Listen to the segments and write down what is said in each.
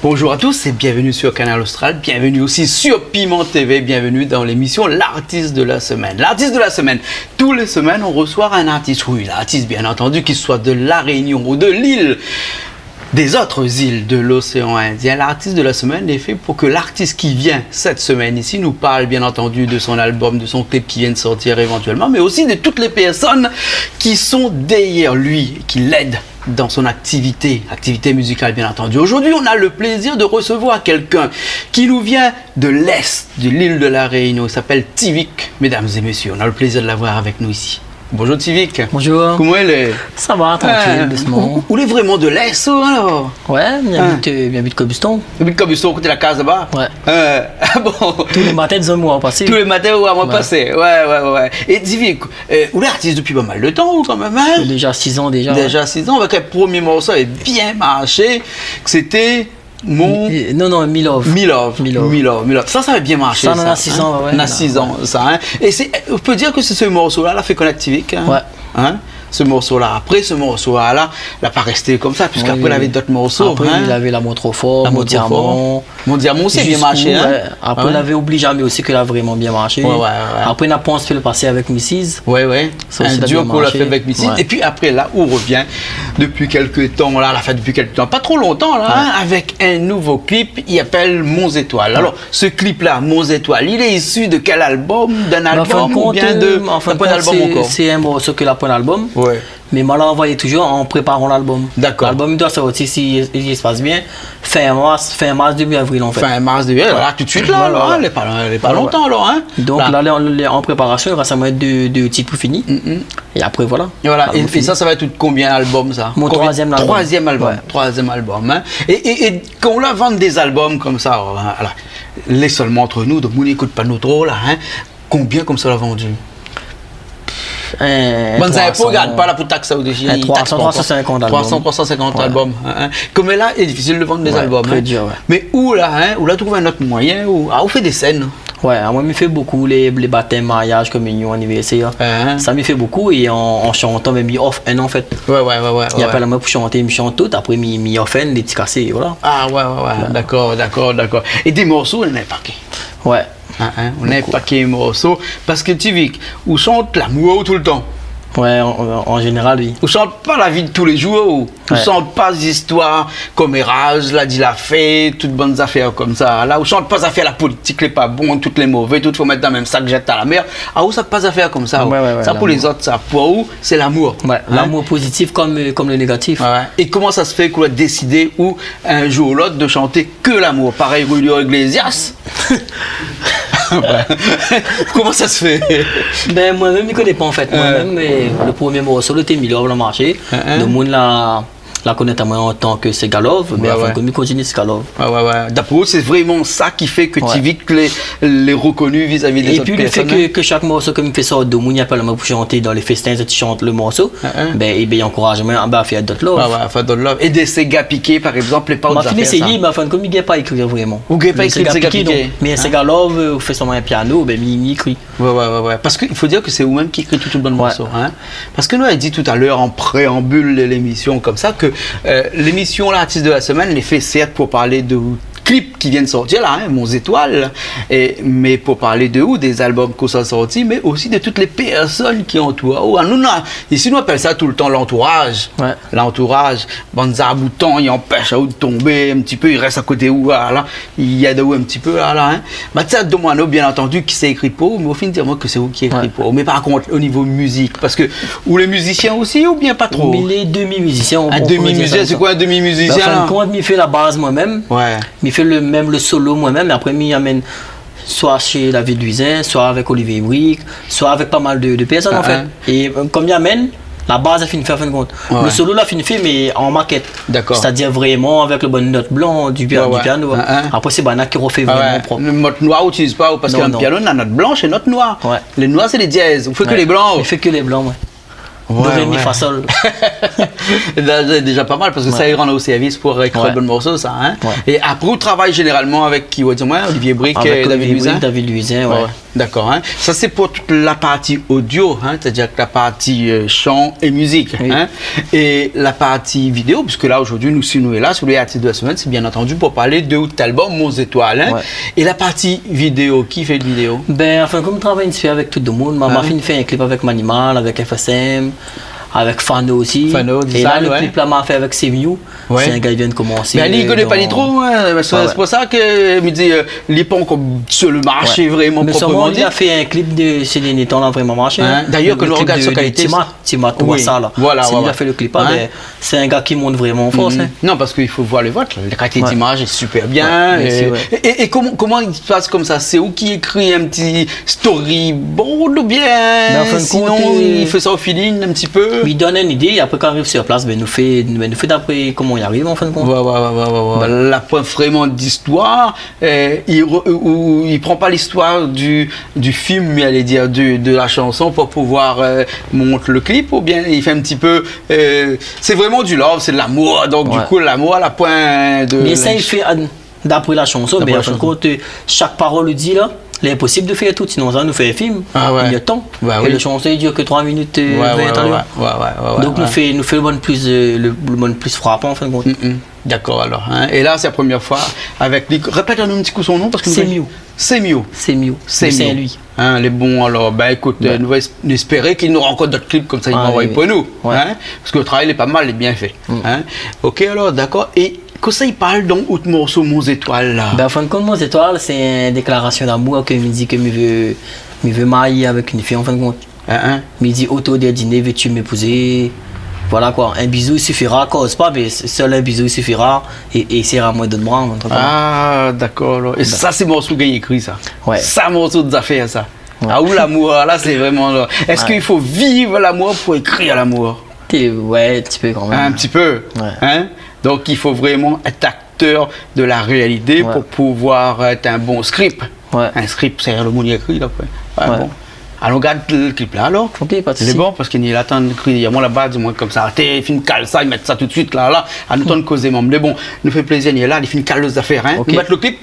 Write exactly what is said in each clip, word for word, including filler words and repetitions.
Bonjour à tous et bienvenue sur Kanal Austral, bienvenue aussi sur Piment T V, bienvenue dans l'émission L'artiste de la semaine. L'artiste de la semaine, tous les semaines on reçoit un artiste, oui, l'artiste bien entendu, qu'il soit de La Réunion ou de l'île, des autres îles de l'océan Indien. L'artiste de la semaine est fait pour que l'artiste qui vient cette semaine ici nous parle bien entendu de son album, de son clip qui vient de sortir éventuellement, mais aussi de toutes les personnes qui sont derrière lui, qui l'aident dans son activité, activité musicale bien entendu. Aujourd'hui, on a le plaisir de recevoir quelqu'un qui nous vient de l'Est de l'île de la Réunion. Il s'appelle Tivic, mesdames et messieurs. On a le plaisir de l'avoir avec nous ici. Bonjour Tivic. Bonjour. Koman i lé ? Sa va, trankil, dousman. Ou, ou lé vréman de l'Est, ou, alor ? Ouais, mi abit, euh, mi abit Cobuston. Ou abit Cobuston, koté la kaz laba ? Ouais. Euh, ah bon ? Tou lé matin, dizon, mi oi pasé. Tou lé matin, ou oi pasé. Ouais, ouais, ouais. É Tivic, euh, ou lé artis dopi pa mal de tan, ou, kan mèm, hein ? Déza sizan, déza, ouais. Déza sizan, avèk in promié morso la bien marshé, ke sété Mon... Mi-, non, non, Mi Love. Mi Love, Mi Love. Mi Love, Mi Love. Sa, sa la bien marshé, sa, hein. Sa, na sizan, ouais, ouais. Na sizan, sa, hein. É sé, on peut dire que c'est ce morceau-là la fé konèt Tivic, hein. Ouais. Hein ? Ce morceau-là. Apré, ce morceau-là, la pa rèsté konmsa, puisque... Oui, oui, oui. Apré, lavé d'ot morso, hein. Apré, lavé L'amour trop fort, Mon diamant. L'amour trop fort. Mon diamant osi la bien marshé, hein. Jusqu'où, ouais. Apré, lavé Oubli zamé osi, ke la vréman bien marshé. Ouais, ouais, ouais. Apré, na Pans fé lo pasé avèk Missis. Ouais, ouais. Sa osi la bien marshé. In duo ke ou la fé avèk Missis. Ouais. É pi apré, la, ou revien dopi kèk tan, la, la fé dopi kèk tan, pa tro lontan, la, hein, avèk in nouvo klip, i apèl Mon Zétoil. Ouais. Alor, se klip-la, Mon Zétoil, li lé isi de kèl albom ? D'in albom oubien de, euh, an fin de kont, euh, an fin de kont, sé, sé in morso ke la poin albom. Ouais. Mé moin la anvoy touzour an préparan lalbom. Dakor. Lalbom i doi sorti, si, si i spas bien, fin mars, fin mars, début avril, an fèt. Fin mars, début avril, la, tout de suite, la, la, hein, lé pa, lé pa lontan, la, hein. Donk la, lé, lé an préparasion, i rès amoin dé, dé tit pou fini. Mm. É apré, voilà. É voilà. Lalbom fini. É sa, sa va èt out konbien albom, sa ? Mon troizièm albom. Troizièm albom. Ouais. Troizièm albom, hein. É, é, é kan ou la vann dé zalbom konmsa, hein, ala, lé sèlman ant nou, donk moun i ékout pa nou tro, la, hein. Konbien konmsa ou la vann ? Bann zinpo i gard pa la pou taks sa ou dési, i taks pa ankor. Troi san, troi san sinkant albom. Troi san, troi san sinkant albom, hein, hein. Koméla lé difisil de vann dé zalbom, hein. Ouais, tré dir, ouais. Mé ou la, hein, ou la trouv in ot moiyin, ou, ah, ou fé dé sèn. Ouais, amoin, mi fé bokou lé, lé batèm, mariaz, kominion, anivèrsèr. Hein. Sa, mi fé bokou é an, an shantan, mèm, mi ofèr, an fèt. Ouais, ouais, ouais, ouais. I apèl amoin pou shanté, mi shant tout, apré, mi, mi ofèr, lé ti kasé, voilà. Ah, ouais, ouais, ouais. Voilà. Dakor, dakor, dakor. É dé morso, ou néna in paké. Ouais. Hein, hein, ou néna in paké morso. Bokou. Parske Tivic, ou shant lamour toultan. Ouais, an, an, an zénéral, oui. Ou shant pa la vi de tou lé zour, ou, ou shant pa zistoir koméraz, la di la fé, tout bann zafèr konmsa. La, ou shant pa zafèr la politik, lé pa bon, tout lé mové, tout fo mèt dan mèm sak, zèt a la mèr. Ah, ou sa pa zafèr konmsa, ou. Ouais, ouais, ouais, lamour. Sa pou lézot, sa. Pou ou, sé lamour. Ouais, hein ? Lamour pozitif konm, euh, konm le négatif. Ouais, ouais. É koman sa se fé ke ou la désidé, ou, in zour ou lot, de shanté ke lamour, parèy Julio Iglesias. Koman sa se fé ? Ben, moin mèm, mi koné pa, an fèt. Moin mèm, euh, lo promié morso, lété Mi Love, la marshé. Hein, hein. Lo moun la, la konèt amoin an tan ke Séga Love, mé an fin de kont, mi kontinié Séga Love. Ouais, ouais, ouais. D'apré ou, sé vréman sa ki fé ke Tivic lé, lé rokoni vizavi dé zot pèrsone, hein ? É pi, lo fé ke, ke shak morso ke mi fé sort, domoun i apèl amoin pou shanté dan lé fèstin, zot i shant lo morso. Hein, hein. Ben, é ben, i ankouraj amoin, ah ben, a fé dot love. Ouais, ouais, a fé dot love. É dé séga piké, par égzanp, lé pa zot zafèr, sa. Ma fine éséyé, mé an fin de kont, mi gingn pa ékri vréman. Ou gingn pa ékri séga piké, non. Mé séga piké. Hein ? Mé séga love, euh, ou fé solman in piano, ben, mi, mi ékri. Ouais, ouais, ouais, ouais. Parske i fo dir ke sé ou mèm ki ékri tout, tout bann morso, hein. Ouais. Parske nou la di talèr, an préanbil de lémision, konmsa, ke, euh, lémision L'artiste de la semaine lé fé sèrt pou parl de klip ki vien de sortir la, hein, Mon Zétoil, é, mé pou parl de ou, dé zalbom ke ou la sorti, mé osi de tout lé pèrsone ki antour aou. Nou, nou, isi, nou apèl sa toultan lantouraz. Ouais. Lantouraz, bann zaboutan, i anpèsh aou de tonbé in ti pé, i rès a koté ou, la, la, i èd aou in ti pé, la, la, hein. Ba, sa, domoun, bien antandi, ki sa i ékri pou ou, mé ou fine di amoin ke sé ou ki ékri pou ou. Ouais. Mé par kont, o nivo mizik, parske ou lé mizisien osi, oubien pa tro ? Mi lé demi-mizisien, on, on peut dire ça comme ça. In demi-mizisien, sé koi in demi-mizisien, la ? Ben, an fin de kont, mi fé la baz moin mèm. Ouais. Mi fé le, mèm lo solo moin mèm, é apré mi amenn soi shé David Louisin, soi avèk Olivier Brique, soi avèk pa mal de, de pèrsone, an fèt. Ah, hein. É, euh, konm mi amenn, la baz la fine fé, an fin de kont. Ouais. Lo solo la fine fé, mé an makèt. Dakor. Sétadir vréman avèk lo bann not blan di pia-, di piano. Ouais, ouais. Ah, ah. Apré, sé banna ki rofé vréman prop. Ah ouais. Lo not noir, ou itiliz pa, parske dan piano, na not blansh é not noir. Non, non. Ouais. Lé noir, sé lé dièz. Ou fé ke lé blan, ou. Mi fé ke lé blan, ouais. Do, ré, mi, fa, sol. La, sé déza pa mal, parske sa i rann aou sèrvis pou ékri bann morso, sa, in. Oué. É apré, ou travay zénéralman avèk ki, ou di amoin, Olivier Brique é David Louisin ? Avèk Olivier Brique, David Louisin, oué. Oué, oué. Dakor, in. Sa sé pou tout la parti odio, in, sétadir la parti, eu, shan é mizik, in. Oui. É la parti vidéo, puiske la, zordi, nou, si nou lé la, si nou lé artis de la semèn, sé bien antandi pou parl de out album, Mon Zétoil, in. Oué. É la parti vidéo, ki fé vidéo ? Bin, anfin, kom mi travay in ti pé avèk tout domoun, ma, ma fine fé in klip avèk Manimal, avèk F S M, avèk Fano osi. Fano, é la, lo klip la, ma fé avèk Semiou. Oué. Sé in gars i vien komansé, eu, dan... Mé li, li koné pa li tro, in, sé, sé pou sa ke mi di, eu, li lé pa ankor su lo marshé vréman propreman di. Mé solman, li la fé in klip de, sé dèrnié tan la, vréman marshé, in. Dayèr, ke nou rogard su Kalité. Oué. Lo klip de, de Timat, Timat Ouassala. Voilà, voilà. Sé li la fé lo klip, in, mé sé in gars ki mont vréman an fors, in. Non, parske i fo voir lé vot, la kalité d'imaz lé super bien. Oué, mèrsi, é, oué. É, é, é koman, koman i pas konmsa ? Sé ou ki ékri in ti storyboard oubien... Bin, an fin de kont, sinon, eu, i fé sa o feeling in ti pé ? Mi donn in idé, é apré, kan i ariv sur plas, bin, nou fé, bin, nou fé d'apré koman i ariv, an fin de kont. Oué, oué, oué. Bin, la poin vréman d'istoir, eu, i re-, ou, ou i pran pa listoir du, du film, mé alé dir du, de la shanson pou pouvoir, eu, mont lo klip, oubien i fé in ti pé, eu, sé vréman du love, sé de lamour, donk, du kou, lamour, la poin de... Mé sa, i fé, eu, d'apré la shanson, mé an fin de kont, eu, shak parol ou di la, lé inposib de fé tout, sinon sa nou fé in film, in èr d'tan. Ba oui. É lo shanson i dir ke troi minit, eu, vin, alor. Oué, oué, oué. Donk nou fé, nou fé lo bann pli, eu, lo, lo bann pli frapan, an fin de kont. Mm, mm. Dakor, alor, in. É la, sé la promièr foi avèk li. Répèt anou in ti kou son non, parske nou... Semiou. Semiou. Semiou. Semiou. Saint-Louis. In, lé bon, alor, bin, ékout, eu, nou va es-, nou éspéré ke li nora ankor d'ot klip konmsa, li va anvoy pou nou, in, parske lo travay lé pa mal, lé bien fé, in. OK, alor, dakor. É kosa i parl dan out morso Mon Zétoil la ? Bin, an fin de kont, Mon Zétoil, sé in déklarasion d'amour ke mi di ke mi vé, mi vé marié avèk in fiy, an fin de kont. In, in. Mi di, otour dé diné, veux-tu m'épouser ? Voilà koi, un bisou suffira, koz pa, mé s-, seul un bisou suffira, é, é sèr amoin dan out bra, in truk konmsa. A, dakor, alor. É sa, sé morso ou la ékri, sa ? Oué. Sa, morso de zafèr, sa. Oué. A, ou lamour, la, sé vréman la. Èske i fo viv lamour pou ékri lamour ? Té, oué, in ti pé kan mèm. In ti pé, in ? Donk, i fo vréman èt aktèr de la réalité pou pouvoir èt in bon script. Oué. In script, sé lo moun i ékri, la, oué. Oué, bon. Alon gard lo klip la, alor. OK, pa de sousi. Lé bon, parske ni la tann kri, amoin laba, di amoin konmsa, té, fine kal sa, i mèt sa tout suit la, la. Anou tann kozé, mèm. Lé bon, nou fé plézir, ni la, li fine kal lo zafèr, in. OK. Nou mèt lo klip,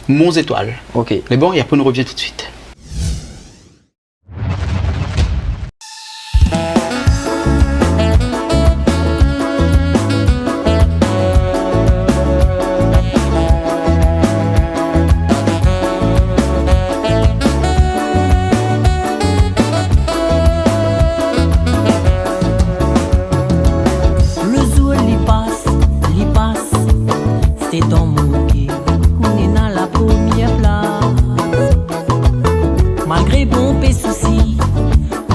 Mon Zétoil. OK. Lé bon, é apré nou rovien tout suit. Lo zour li pas, li pas, sé tann mon kèr k'ou néna la promièr plas. Malgré bonpé sousi,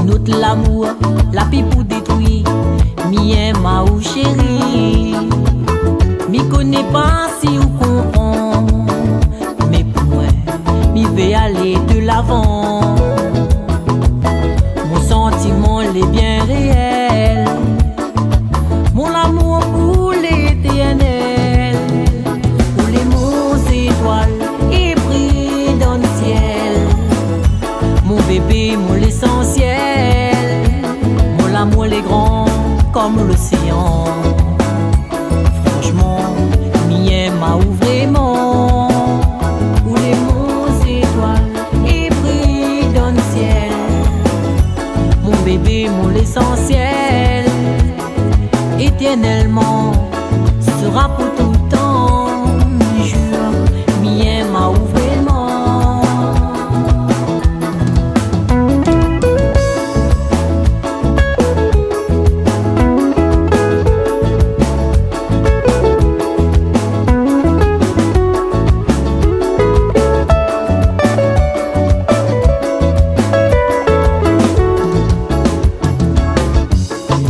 nout lamour la pi pou détrui. Mi èm aou, shéri. Mi koné pa si ou konpran, mé pou moin, mi vé alé de lavan. Mon santiman lé bien réèl. Mon lamour pou létèrnèl. Ou lé mon zétoil ébri dan lo sièl. Mon bébé, mon lésansièl. Mon lamour lé gran konm loséan. Franshman, mi èm aou vréman. Ou lé mon zétoil ébri dan lo sièl. Mon bébé, mon lésansièl. Étèrnèlman, sra pou toultan, mi jur, mi èm aou vréman.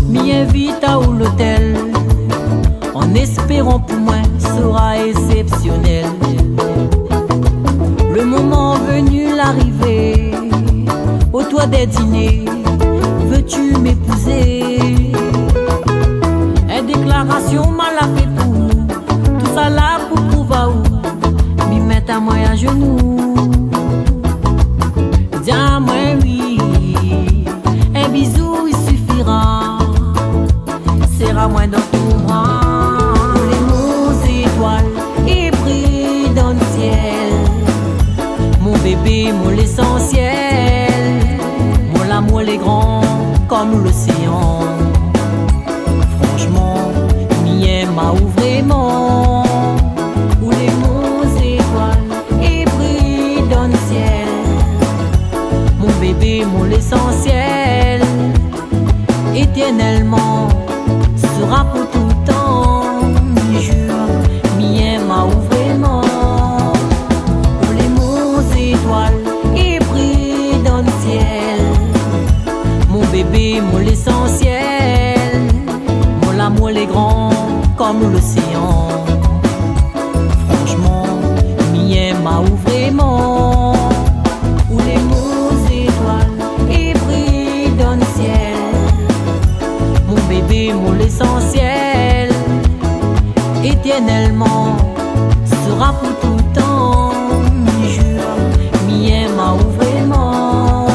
Mi invit aou lotèl, an éspéran pou moin sra éksépsionèl. Lo moman vni la arivé, otour dé diné, veux-tu m'épouser ? In déklarasion ma la fé pou ou, tousala pou prouv aou, mi mèt amoin azenou. Di amoin oui, in bizou i sifira. Amoin dan tourman, ou lé mon zétoil é bri dan sièl. Mon bébé, mon lésansièl, mon lamour lé gran konm loséan. Franshman, mi èm aou vréman. Ou lé mon zétoil é bri dan sièl. Mon bébé, mon lésansièl. Étèrnèlman, sra pou toultan, mi jur, mi èm aou vréman. Ou lé mon zétoil é bri dan sièl. Mon bébé, mon lésansièl. Mon lamour lé gran konm loséan. Franshman, mi èm aou vréman. Ou lé mon zétoil é bri dan sièl. Mon bébé, mon lésansièl. Étèrnèlman, sra pou toultan, mi jur, mi èm aou vréman.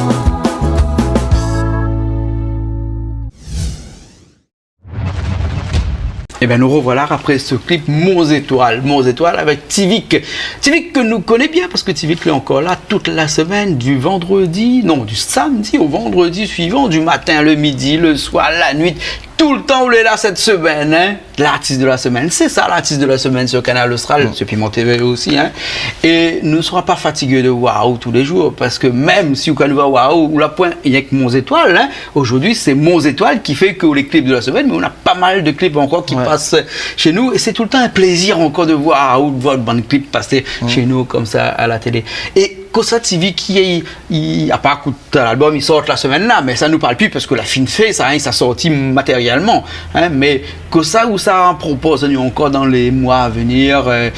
Ében, nou rovoila apré se klip Mon Zétoil, Mon Zétoil avèk Tivik. Tivik ke nou koné bien, parske Tivik lé ankor la tout la semèn, di vandredi, non, di samdi o vandredi suivan, di matin, le midi, le soir, la nuit, toultan ou lé la sèt semèn, in. L'artiste de la semaine, sé sa, l'artiste de la semaine sur Kanal Austral, sur Piment TV osi, in. É nou sra pa fatigé de voir aou tou lé jour, parske mèm si ou kan voir aou, ou la poin rienk Mon Zétoil, in, Zordi sé Mon Zétoil ki fé ke lé klip de la semèn, mé nou na pa mal de klip ankor ki pas shé nou, é sé toultan in plézir ankor de voir, ou de voir bann klip pasé shé nou konmsa a la télé. É kosa Tivik, i, i, apar ke lalbom i sort la semèn la, mé sa nou parl pi parske la fine fé sa, in, sa sorti matérièlman, in, mé kosa ou sa propoz anou ankor dan lé moi a venir, euh,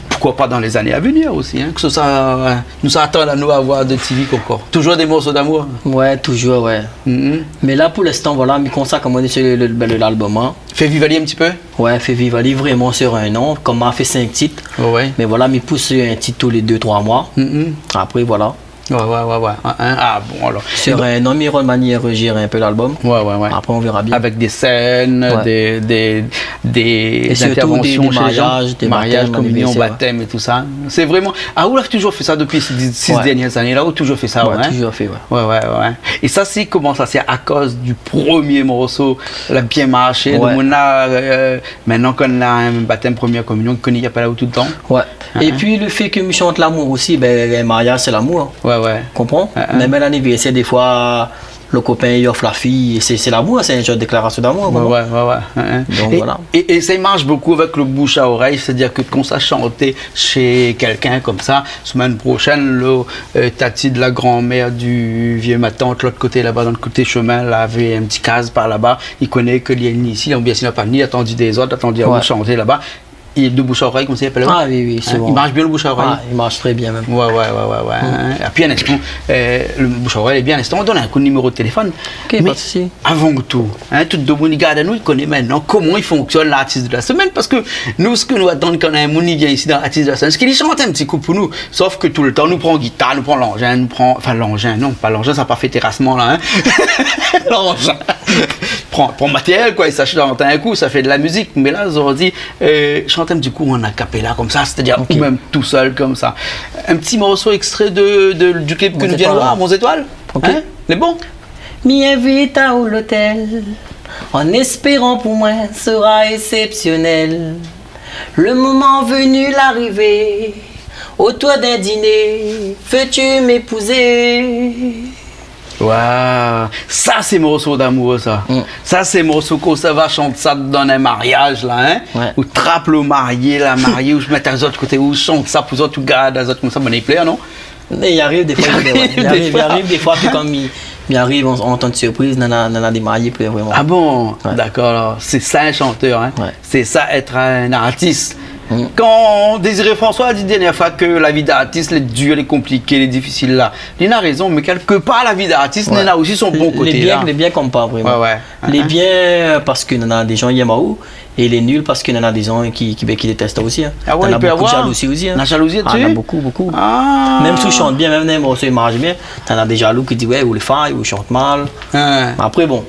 pourquoi pas dans les années à venir aussi, in, kosa, euh, nou sa atann anou a voir de Tivik ankor. Toujours des morceaux d'amour ? Ouais, toujours, ouais. Mhm. Mé la, pou linstan, voilà, mi konsak amoin sur le, le, ben, le, lalbom, in. Fé viv ali in ti pé ? Ouais, fé viv ali vréman sur in an, konm ma fé sink tit. Ouais, ouais. Mé voilà, mi pous in tit tou lé dé, troi moi. Mhm. Apré, voilà. Ouais, ouais, ouais, ouais. In, in. Ah bon, alor. Sur in an, mi rod manièr jéré in pé lalbom. Ouais, ouais, ouais. Apré, on verra bien. Avèk dé sèn, dé, dé, dé zintèrvansion shé lé jan. É sirtou dé, dé mariaz, dé batèm, kominyon, anivèrsèr, ouais. Batèm é tousa. Sé vréman, ah, ou la toujour fé sa dopi sé dis, sis dèrnièr zané la, ou toujour fé sa, ouais, in ? Ouais, toujour fé, ouais. Ouais, ouais, ouais. É sa, sé koman sa ? Sé akoz du promié morso, la bien marshé, ouais. Donk, ou na, euh, mintnan, kan ou na in batèm, promièr kominyon, i koné i apèl aou toultan. Ouais. In, in. É pi, le fé ke mi shant lamour osi, ben, in mariaz, sé lamour, in. Ouais, ouais. Konpran ? In, in. Mèm in anivèrsèr, défoi, le kopin i ofr la fiy, sé, sé lamour, sé in janr de déklarasion d'amour, ouais, konpran ? Ouais, ouais, ouais. In, in. Donk, voilà. É, é, é sa i marsh bonpé avèk le boush a orèy, sétadir ke kan ou sa shanté shé kèlkin konmsa, semèn proshèn, le, euh, tati de la granmèr du vié matant, lot koté laba, dan le koté shemin, lavé in ti kaz par laba, i koné ke li lé isi, oubien si li la pa ni, la atann dé zot, la atann aou shanté laba. Ouais. É de boush a orèy, koman sa i apèl ? Ah oui, oui, sé bon. In, i marsh bien le boush a orèy. Ah, i marsh trè bien mèm. Ouais, ouais, ouais, ouais, ouais, in. Mm. É pi, in instan, euh, le boush a orèy lé bien, in instan, nou done in kou de niméro de téléfone. Ok, pa de sousi. Mé avan tou, in, tout demoun i gard anou, i koné mintnan koman i fonksyone l'artiste de la semaine, parske nou, sak nou atann kan in moun i vien isi dan l'artiste de la semaine, sé ke li shant in ti kou pou nou. Sof ke toultan, nou pran gitar, nou pran langin, nou pran, anfin, langin, non, pa langin, sa pa fé térasman la, in. Langin. Pran, pran matérièl, koi, é sa shant in kou, sa fé de la mizik. Mé la, zordi, euh, shant in ti kou an a cappella konmsa, sétadir, ok, ou mèm tousèl konmsa. In ti morso ékstré de, de, du klip ke nou vien de voir, Mon Zétoil. Mon Zétoil. Ok. In ? Lé bon ? Mi invit aou lotèl, an éspéran pou moin sera exceptionnel. Le moment venu, l'arrivée, autour d'un dîner, veux-tu m'épouser ? Waouh, sa sé morso d'amour, sa. Mm. Sa sé morso ke ou sa va shant sa dan in mariaz la, in. Ouais. Ou trap le marié, la marié, ou mèt azot koté, ou shant sa pou zot, ou gard azot konmsa, bann i plèr, non ? I ariv défoi, i ariv défoi, pi kan mi, mi ariv an, an tan de surpriz, nana, nana dé marié i plèr vréman. Ah bon ? Ouais. Dakor, alor, sé sa in shantèr, in. Ouais. Sé sa èt in artis. Mm. Kan Désiré François la di dèrnié foi ke la vi d'artis lé dir, lé konpliké, lé difisil la, li na rézon, mé kèlke par la vi d'artis néna osi son bon koté la. Lé bien, lé bien konm pa vréman. Ouais, ouais. Lé bien, euh, parske nana dé jan i èm aou, é lé nul parske nana dé jan ki, ki, ben, ki détès aou osi, in. Ah ouais, i pé avoir. Nana bonpé de jalouzi osi, in. Na jalouzi, ah, nana bonpé, bonpé. Ah. Mèm si ou shant bien, mèm, mèm si ou marsh bien, nana dé jalou ki di, ouais, ou lé fay, ou shant mal. In. Mé apré, bon.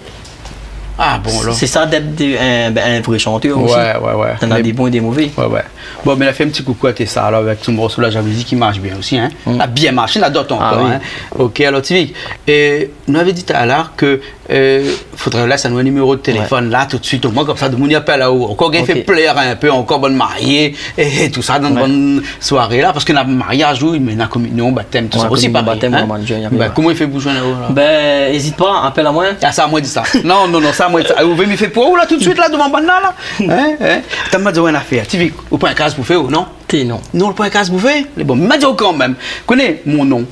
Ah bon, alor. Sé sa d'èt de, in, bin, in vré shantèr osi. Ouais, ouais, ouais. Néna dé bon é dé mové. Ouais, ouais. Bon, mé la fé in ti koukou a Tessa, alor, avèk son morso La Jalousie ki marsh bien osi, in. Mm. La bien marshé, néna dot ankor, in. Ah oui. Ok, alor, Tivik, é, nou lavé di talèr ke, euh, fodré lès anou in niméro de téléfone, la, tout suit, omoin, konmsa, demoun i apèl aou. Ankor, gingn fé plèr in pé, ankor bann marié, é, é tousa, dan bann soiré la, parske na mariaz, oui, mé na kominion, batèm, tousa osi, parèy, in. Ouais, kominion, batèm, ouais, mariaz, oui. Bin, koman i fé pou zwenn aou, la ? Bin, ézit pa, apèl amoin. Ah, sa, moin di sa. Non, non, non, sa, moin di sa. Ou vé mi fé pou ou, la, tout suit, la, dovan bann la, la. In, in ? Atann, ma di aou in afèr. Tivik, ou pran in kaz pou fé, ou, non ? Té, non. Non, ou pran in kaz pou fé ? Lé bon, ma di aou kanmèm. Koné mon nom.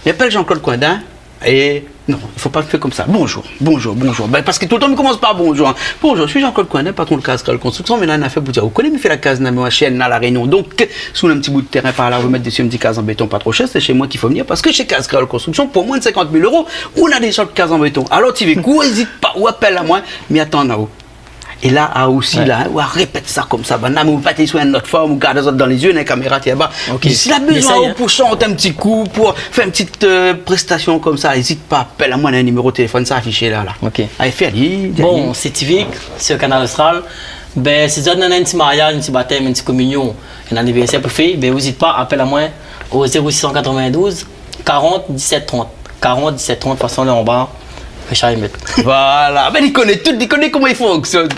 Mi apèl Jean-Claude Coindin. É non, i fo pa fé konmsa. Bonjour, bonjour, bonjour. Bin, parske toultan, mi komans par bonjour, in. Bonjour, je suis Jean-Claude Coindin, patron de Kaz Kréol Construction. Mé la, in afèr pou di aou. Ou koné, mi fé la kaz, na, moin, shé N A La Réunion. Donk, si ou na in ti bout térin par la, ou vé mèt dési in ti kaz an béton pa tro shèr, sé shé moin k'i fo vnir, parske shé Kaz Kréol Construction, pou moin de sinkant mil éro, ou na déza out kaz an béton. Alor, Tivik, ou ézit pa, ou apèl amoin, mi atann aou. É la, a osi, la, ou va répèt sa konmsa. Banna, mé ou pa té sou in not form, ou gard azot dan lé zié, néna kaméra, té laba. Ok. Mé si la bézoin, mé sa, ou, in, pou shant in ti kou, pou fé in ti, euh, prestasion konmsa, ézit pa, apèl amoin, néna in niméro téléfone, sa i afish la, la. Ok. Alé, fé ali, bon, ali. Sé Tivik, sé Kanal Austral. Bin, si zot néna in ti mariaz, in ti batèm, in ti kominion, in anivèrsèr pou fé, bin, ou ézit pa, apèl amoin o zéro six cent quatre-vingt-douze, quarante, dix-sept, trente. Quarante, dix-sept, trente, fason, lé anba, Richard Emet. Voilà. Bin, li koné tout, li koné koman i fo,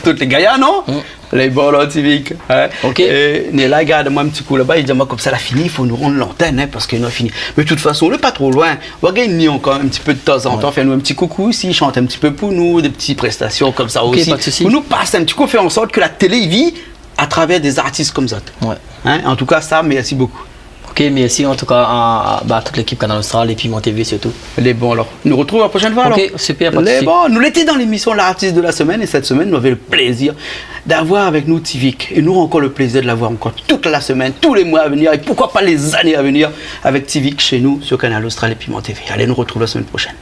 tout lé gayar, non ? Mm. Lé bon, la, Tivik, in ? Ok. É, Néla, gard amoin in ti kou laba, li di amoin konmsa, la fini, i fo nou rann lantèn, in, parske nou la fini. Mé de tout fason, lé pa tro loin. Ou va gingn ni ankor in ti pé de tanzantan, fé anou in ti koukou isi, shant in ti pé pou nou, dé ti prestasion konmsa osi. Ok, pa de sousi. Pou nou pas in ti kou, fé an sort ke la télé i viv atravèr dé zartis konmsa. Ouais. In ? An tou ka, sa, mèrsi bokou. Ok, mèrsi an tou ka a, a, ba, tout lékip Kanal Austral é Piment TV sirtou. Lé bon, alor. Nou artrouv la proshèn foi, alor. Ok, super, pa de sousi. Lé bon, nou lété dan lémision L'artiste de la semaine, é sèt semèn, nou lavé le plézir d'avoir avèk nou Tivik. É nou nora ankor le plézir de l'avoir ankor tout la semèn, tout lé moi a vnir, é poukoi pa lé zané a vnir avèk Tivik shé nou, sur Kanal Austral é Piment TV. Alé, nou artrouv la semèn proshèn.